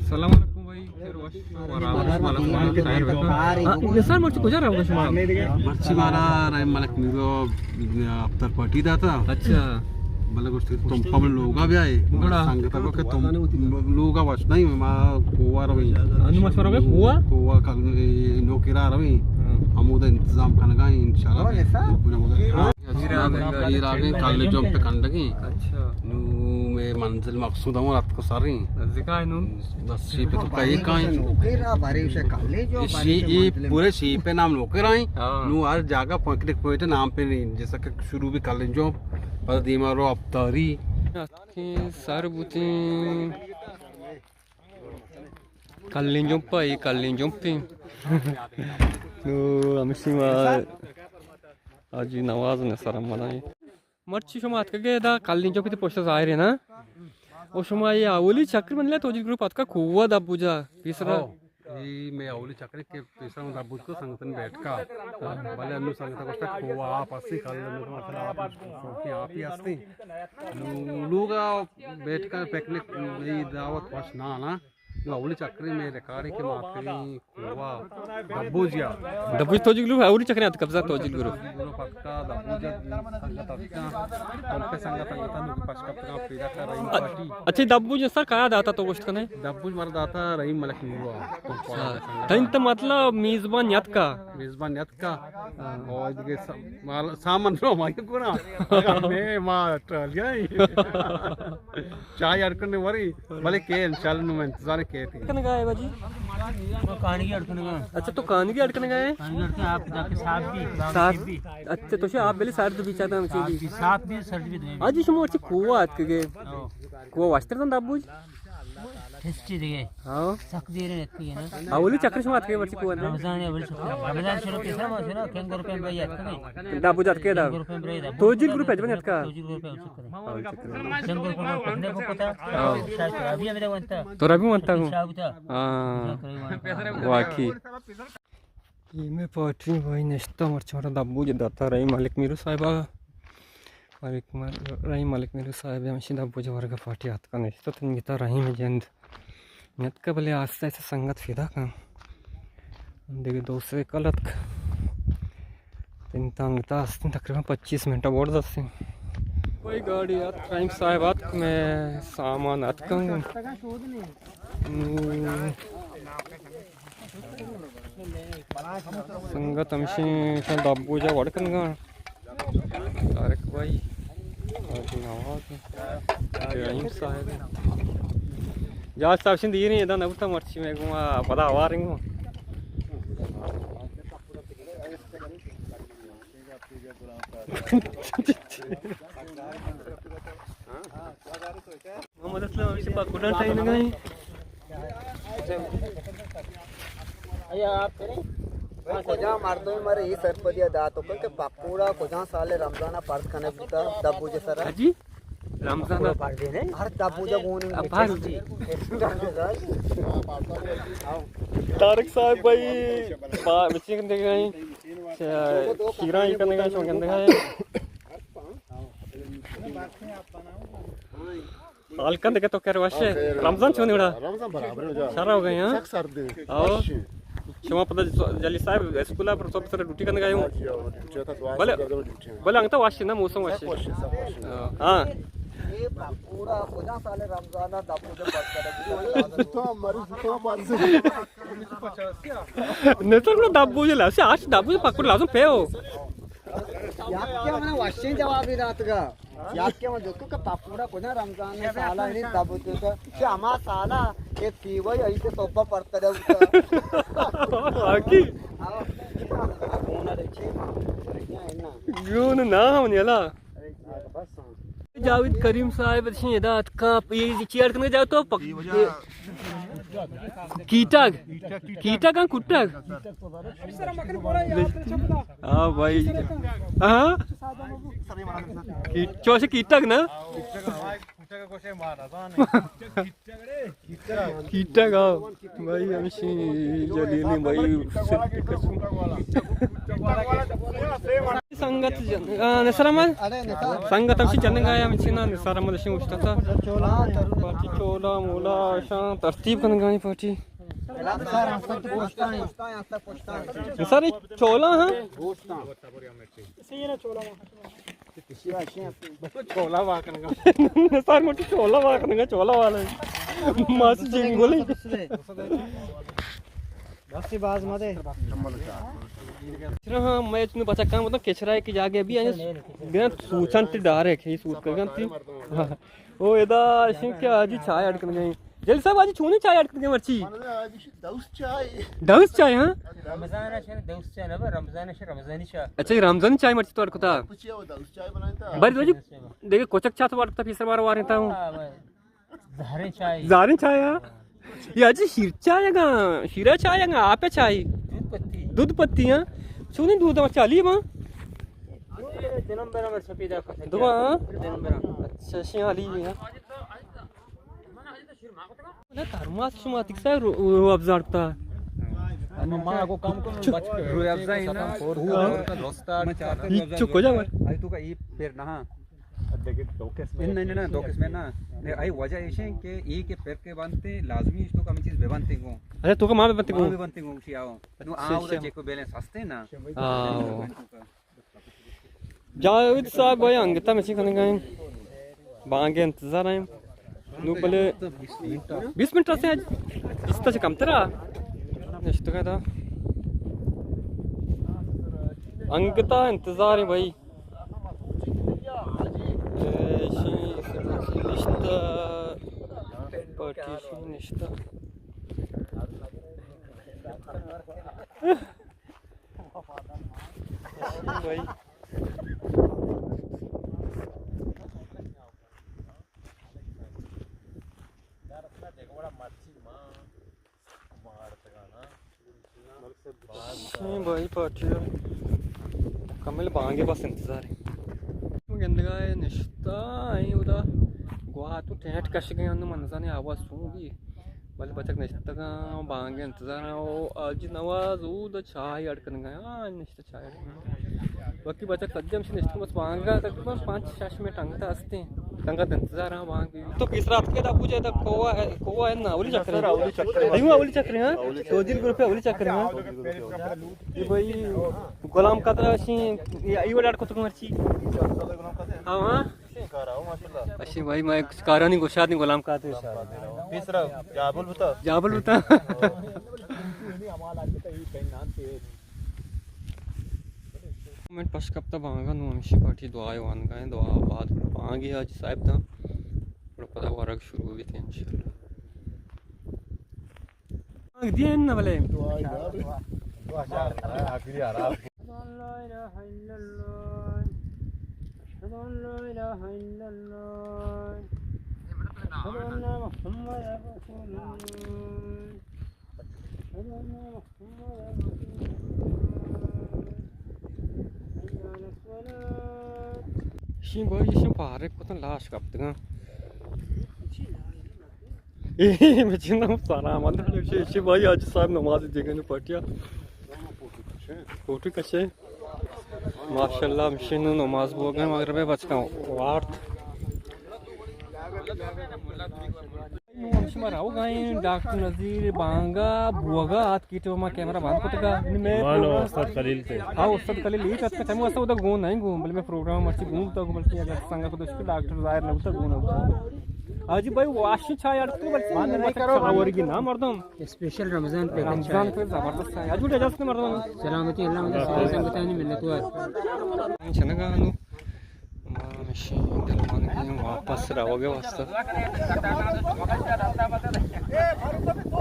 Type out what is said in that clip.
السلام علیکم بھائی، خیر وش؟ ہاں، نثار، مرچی کجا روگا شما؟ مرچی مارا رحیم ملک میرو افتار پارٹی داتا۔ اچھا۔ بلے گوشت کہ تمپ ءَ لوگا بیائے۔ گڑا؟ سنگتا گوشت کہ تمپ لوگا وش نہیں، ما کوہ ءَ رویں۔ انو ما شما روگے کوہ؟ کوہ ءَ کل نوکیرا رویں۔ ہاں۔ ہمودا انتظام کنگا انشاءاللہ۔ ہاں۔ اے راگیں، اے راگیں کل جمپ کنڈگیں۔ اچھا۔ نو مئے منزل مقصود ہمو اتک سریں۔ نزدیکا نو۔ بس شیپ تو کئی کائیں۔ شی-، اے پورے شیپ نام نوکیرائیں۔ ہاں۔ نو ہر جاگہ پکنک پوائنٹ نام پہ نہیں، جیسا کہ شروع بھی کل جمپ، پس دیما رو افتاری۔ سر بوتیں۔ کلیں جمپ ءَ، اے کلیں جمپ ایں۔ نو ہمشی ما حاجی نواز نثار احمد ایں۔ مرچی شما اتکگے ادا کلیں جمپ تے پشت ظاہر ہے نا؟ او شما اے اولی چکر من لے توجیل گروپ اتکا کوہ دبوجا پیسرا۔ ہو۔ اے مئے اولی چکرے کہ پیسرا من دبوج کو سنگتن بیٹھکا۔ بلے انو سنگتا گوشتا کوہ آپ ہستی، کل انو مثلا آپ سوکی آپی ہستی۔ نو لوگا بیٹھکا پکنک، اے دعوت خوش نہ نا۔ نو اولی چکرے مئے ریکارڈ کہ ما اتکگیں کوہ دبوجیا۔ دبوج توجیل گروپ اولی چکرے اتکا، قبضہ توجیل گروپ۔ گروپ اتکا دبوجا سنگت اتکا، تمپ سنگت اتکا، نو پش کپتگا پیدا کر رہی پارٹی۔ اچھا، دبوج سر کیا داتا تو گوشت کنے؟ دبوج مارا داتا رحیم ملک میرو۔ اچھا۔ تین تو مطلب میزبان نیتکا؟ میزبان نیتکا۔ ہاں۔ اور دیگه سا-، مال-، سامان رو ما یہ کرا۔ میں ما ٹرالیا ہی۔ چائے اڑ کنگے وری، بلے کہ انشاءاللہ نو انتظار کیت۔ کنگا ہے باجی؟ کانگی اڑ کنگا۔ اچھا، تو کانگی اڑ کنگا ہے؟ کانگی اڑ کے آپ جا کے صاف بھی، صاف۔ بھی۔ اچھا، تو شے آپ بلے سرد بھی چاہتا ہم چیزی۔ صاف بھی، سرد بھی۔ حاجی شما اچھے کوہ اتکگے۔ ہاں۔ کوہ واشتر تن دبوج؟ ہستی دیگه۔ ہاں۔ سخت دیر اتکگے نا۔ اولی چکر شما اتکگے مرچی کوہ نا؟ رمضان اولی چکر۔ رمضان شروع پیسرا ما شنا کینگو روپے برای اتکگے۔ دبوج اتکگے دا۔ کینگو روپے برای دبوج۔ توجیل گروپ اجبن اتکا؟ توجیل گروپ اولی چکر۔ اولی چکر۔ کینگو روپے ما پہنے کو پتا۔ ہاں۔ شاید تو ابھی ابھی وانتا۔ تو ابھی وانتا ہوں۔ شاہ بوتا۔ ہاں۔ واقعی۔ اے مئے پارٹی بھائی نشتہ، مرچی مارا دبوج داتا رحیم ملک میرو صاحب آ۔ ملک مر-، رحیم ملک میرو صاحب ہمشی دبوج ورگا پارٹی آتکا نشتہ، تنگتا رحیم جند نیتکا، بلے آستہ آستہ سنگت پیدا کن۔ دیگہ دو سائیکل اتک۔ تنگتا ہستیں تقریباً پچیس منٹ بورڈ دستیں۔ کوئی گاڑی اتک، رحیم صاحب اتک، مئے سامان اتکن۔ سنگت ہمشی شان دبوجا وڑ کنگا۔ طارق بھائی، حاجی نواز، رحیم صاحب۔ جاج صاحب شن دیریں ادا نبوتا، مرچی مئے گوما پدا ہواریں گو۔ محمد اسلم ہمیشہ پکوڑا ٹائم لگائیں۔ کجا مردم مارا اے سرپدی ءَ دات کن کہ پکوڑا کجا سال رمضان ءَ پرد کنگ بوتا دبوجے سرا؟ جی، رمضان ءَ پرد نے؟ ہر دبوجا گون ءَ پرد۔ طارق صاحب بھائی، با-، مچی کندے گئے، شیران ہی کندے گئے، شو کندے گئے۔ حال کن دگہ تو کر وش ہے۔ ہاں، خیر۔ رمضان چون وڑا؟ رمضان برابر ہے جا۔ شر ہو گئے، ہاں؟ سک سرد ہے۔ آؤ۔ وش ہے۔ شما پتہ جلی صاحب اسکول پر صبح سر ڈیوٹی کرنے گئے ہوں۔ ہاں جی، ہاں، ڈیوٹی تھا تو آج بلے، گردن ڈیوٹی ہے۔ بلے انگتا وش ہے نا، موسم وش ہے۔ سک وش ہے، سک وش ہے۔ ہاں۔ یہ پورا خدا سال رمضان دا پورا پرچہ۔ تو مریض تو بس۔ نہیں تو دبوجے لازم، آج دبوجے پکوڑ لازم پہ ہو۔ یکے منا وشیں جوابے داتگا۔ یکے من جتو کہ پکوڑا کجا رمضان سالا نہیں دبوجے تو۔ چہ ہما سالا کہ تیوئی ایسے توبہ پرتگا بوتا۔ واقعی؟ گون نا ہم نیلا۔ جاوید کریم صاحب شیں ادا اتکا، یہ چیئر کنگا جاو تو پک-، کیٹگ۔ کیٹگ ہاں، کٹگ۔ ہاں بھائی۔ ہاں؟ کی-، چوش کیٹگ نا؟ کیٹگ ہاں۔ بھائی ہمشی جلیلی بھائی۔ سنگت جن-، آ، نثار احمد؟ سنگت ہمشی جنگ آیا، ہمشی نا نثار احمد اشی اوشتا تھا۔ پارٹی چولا مولا اشاں ترتیب کنگانی پارٹی۔ نثار، اے چولا ہاں؟ چولا واکنگا۔ نثار موٹی چولا واکنگا، چولا والا۔ ماس جنگولی۔ دستی باز مدے۔ چرا ہاں، میں اتنے بچا کام بتا، کچرا ہے کہ جاگے ابھی آنے، بنا سوچن تے ڈار ہے کہ سوچ کر گنتی۔ او ادا اشیں کہ آجی چائے اڈ کن گئے۔ جلیل صاحب، آجی چونی چائے اڈ کن گئے مرچی؟ دوست چائے۔ دوست چائے، ہاں؟ رمضان ہے، دوست چائے نہ، رمضان ہے، رمضانی چائے۔ اچھا، یہ رمضانی چائے مرچی تو اڈ کتا؟ بری روزی دیکھے کوچک چا تو اڈ کتا، پیسر بار وارے تا ہوں۔ ہاں، بس۔ زہریں چائے۔ زہریں چائے، ہاں۔ یہ آجی شیر چائے گا، شیرہ چائے گا، آپ چائے۔ دودھ پتی۔ دودھ پتی، ہاں۔ چونی دودھ مرچی علی با؟ دو نمبر ہمیں سپیدہ کا۔ دو، ہاں؟ دو نمبر۔ اچھا، شی علی، ہاں۔ نہ، ترماس شما تک سا رو، رو ابزار کتا۔ اما ما کو کم کم بچ کے۔ روی افزا ہے نا۔ ہاں۔ یہ چکو جا بر۔ آئی تو کا یہ پھر نہ۔ نہیں، نہیں، نہیں، دو قسم ہے نا۔ نہیں، آئی وجہ ایش ہے کہ یہ کہ پھر کے بنتے، لازمی اس تو کم چیز بے بنتے کو۔ اچھا، تو کا ماں بے بنتے کو؟ ماں بے بنتے کو، اسی آؤ۔ نو اچھا، آؤ، اچھا۔ چیک کو بیلنس ہستے نا۔ آؤ۔ جاوید صاحب، بھائی، انگتا مچی کنگا ہیں۔ بانگے انتظار ہیں۔ نو بلے بیست منٹ رسے آج۔ بیست سے کم ترا۔ نشتگا دا۔ انگتا انتظار ہیں، بھائی۔ اے، شی، نشتہ، پارٹی شی نشتہ۔ بھائی۔ ایں بھائی پارٹی ءَ مکمل بانگے بس انتظار ایں۔ گندگا اے نشتہ ایں ادا گوات ءُ ٹینٹ کشگ ءَ انوں من نزانیں آواز چون بی، بلے بچک نشتگاں بانگے انتظار ایں۔ او حاجی نواز اود چاہ اڈ کنگا ایں۔ آ نشتہ چاہ اڈ کنگا ایں۔ باقی بچک سجے ہمشی نشتگ بس بانگا تقریباً پانچ شش منٹ انگت ہستیں۔ سنگت انتظار ایں بانگ بی۔ تو پیسرا اتکے دا بوجے دا کوہ ایں، کوہ ایں نا، اولی چکر ایں۔ اولی چکر ایں۔ ایوہ اولی چکر ایں، ہاں؟ اولی چکر۔ سوجیل گروپ اولی چکر ایں، ہاں؟ اولی گروپ۔ اے بھائی غلام قادر اشی، اے، اے وڑ اڈ کتگ مرچی۔ ہاں، ہاں۔ اشی بھائی، میں کارانی گوشادیں غلام قادر۔ پیسرا جابل بوتا۔ جابل بوتا۔ من پش کپتا بانگا، نوں ہمشی پارٹی دعا وانگا ایں، دعا بعد بانگی حاجی صاحب دا۔ گڑا پدا ورگ شروع بیت انشاءاللہ۔ آنگ دین نہ بلے۔ دعا، دعا، دعا، آخری آرام۔ أشهد أن لا إله إلا الله. أشهد أن لا إله إلا الله. أشهد أن محمدا رسول الله. أشهد أن محمدا رسول الله. حي على الصلاة. شین بھائی، شین پارک کتن لاش کپتگاں۔ اے، مچی نام سلام علیکم۔ شی، شی بھائی، حاجی صاحب نماز دیگنی پٹیا۔ فوٹو کشے۔ ماشاءاللہ، مشین نماز بوگا ایں، مغرب بچکاں وارت۔ شما روگا ایں، ڈاکٹر نذیر بانگا بوگا آت۔ کیٹو ما کیمرہ بند کتگا۔ مانو استاد خلیل تے۔ ہاں، استاد خلیل، اے چت کمو است، اودا گون نہیں گون، بلے میں پروگرام مرچی گون بوتا گون، بلکہ اگر سنگت خودش کہ ڈاکٹر ظاہر نہ بوتا گون بوتا۔ حاجی بھائی، واشی چائے اڑ تو بلکہ بند نہیں کرو۔ ورگی نا مردم۔ اسپیشل رمضان پہ رمضان پہ زبردست ہے۔ اجو اجازت مردم۔ سلامتی، اللہ مدد سلام سنگتانی منت وار۔ چنگا نو۔ ما ہمشی دلمانگی ایں واپس روگ ءِ واسطہ۔